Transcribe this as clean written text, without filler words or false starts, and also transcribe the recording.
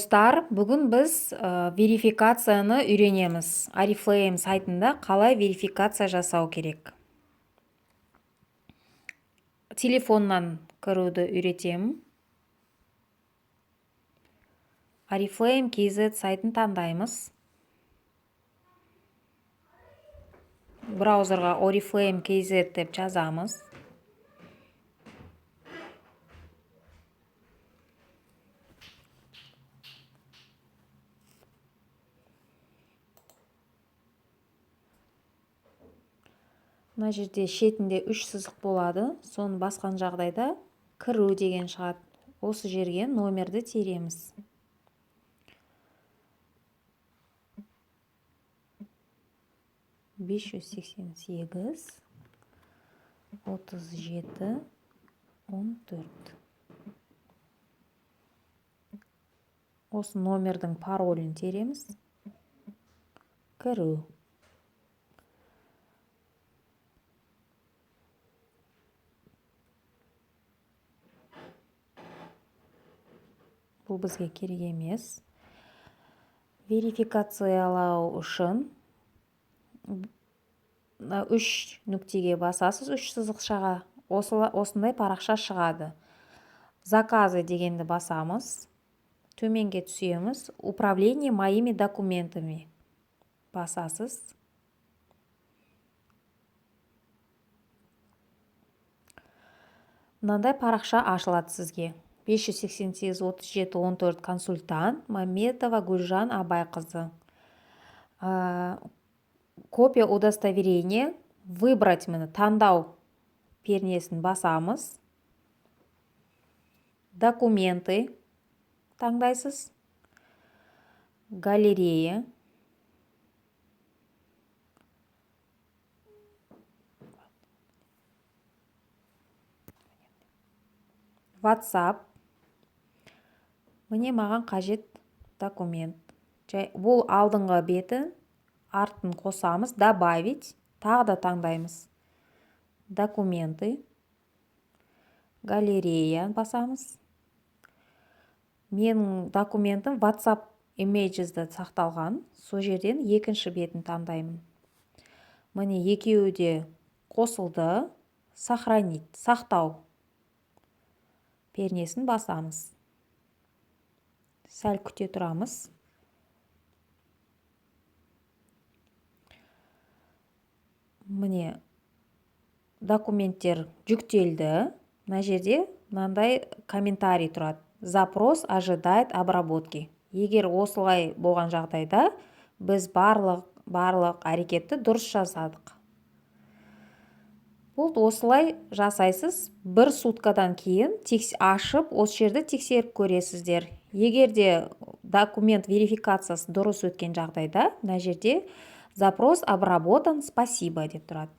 Достар, бүгін біз верификацияны үйренеміз. Oriflame сайтында қалай верификация жасау керек. Телефоннан кіруді үйретемін. Oriflame kz сайтын таңдаймыз. Браузерға Oriflame kz деп жазамыз. Мына жерде шетінде үш сызық болады. Соны басқан жағдайда кіру деген шығады. Осы жерге номерді тереміз. 588 37 14. Осы номердің паролін тереміз. Кіру. Бұл бізге керек емес. Верификациялау үшін үш нүктеге басасыз, үш сызықшаға. Осындай парақша шығады. Заказы дегенді басамыз. Төменге түсеміз. Управление моими документами басасыз. Мынандай парақша ашылады сізге. 588 37 14, консультант Маметова Гүлжан Абайқызы. Копия удостоверения. Выбрать, міне, таңдау пернесін басамыз. Документы таңдайсыз. Галерея. WhatsApp. Міне, маған қажет документ. Жай, бұл алдыңғы беті, артын қосамыз, добавить, тағы да таңдаймыз. Документы, галерея басамыз. Менің документім WhatsApp Images'да сақталған, сол жерден екінші бетін таңдаймын. Міне, екеуі де қосылды. Сохранить, сақтау пернесін басамыз. Сәл күте тұрамыз. Міне, документтер жүктелді. Мына жерде мынандай комментарий тұрады: «Запрос ожидает обработки». Егер осылай болған жағдайда, біз барлық әрекетті дұрыс жасадық. Болды, осылай жасайсыз. Бір суткадан кейін ашып, осы жерді тексеріп көресіздер. Егер де документ верификациясы дұрыс өткен жағдайда, мына жерде «Запрос обработан, спасибо» деп тұрады.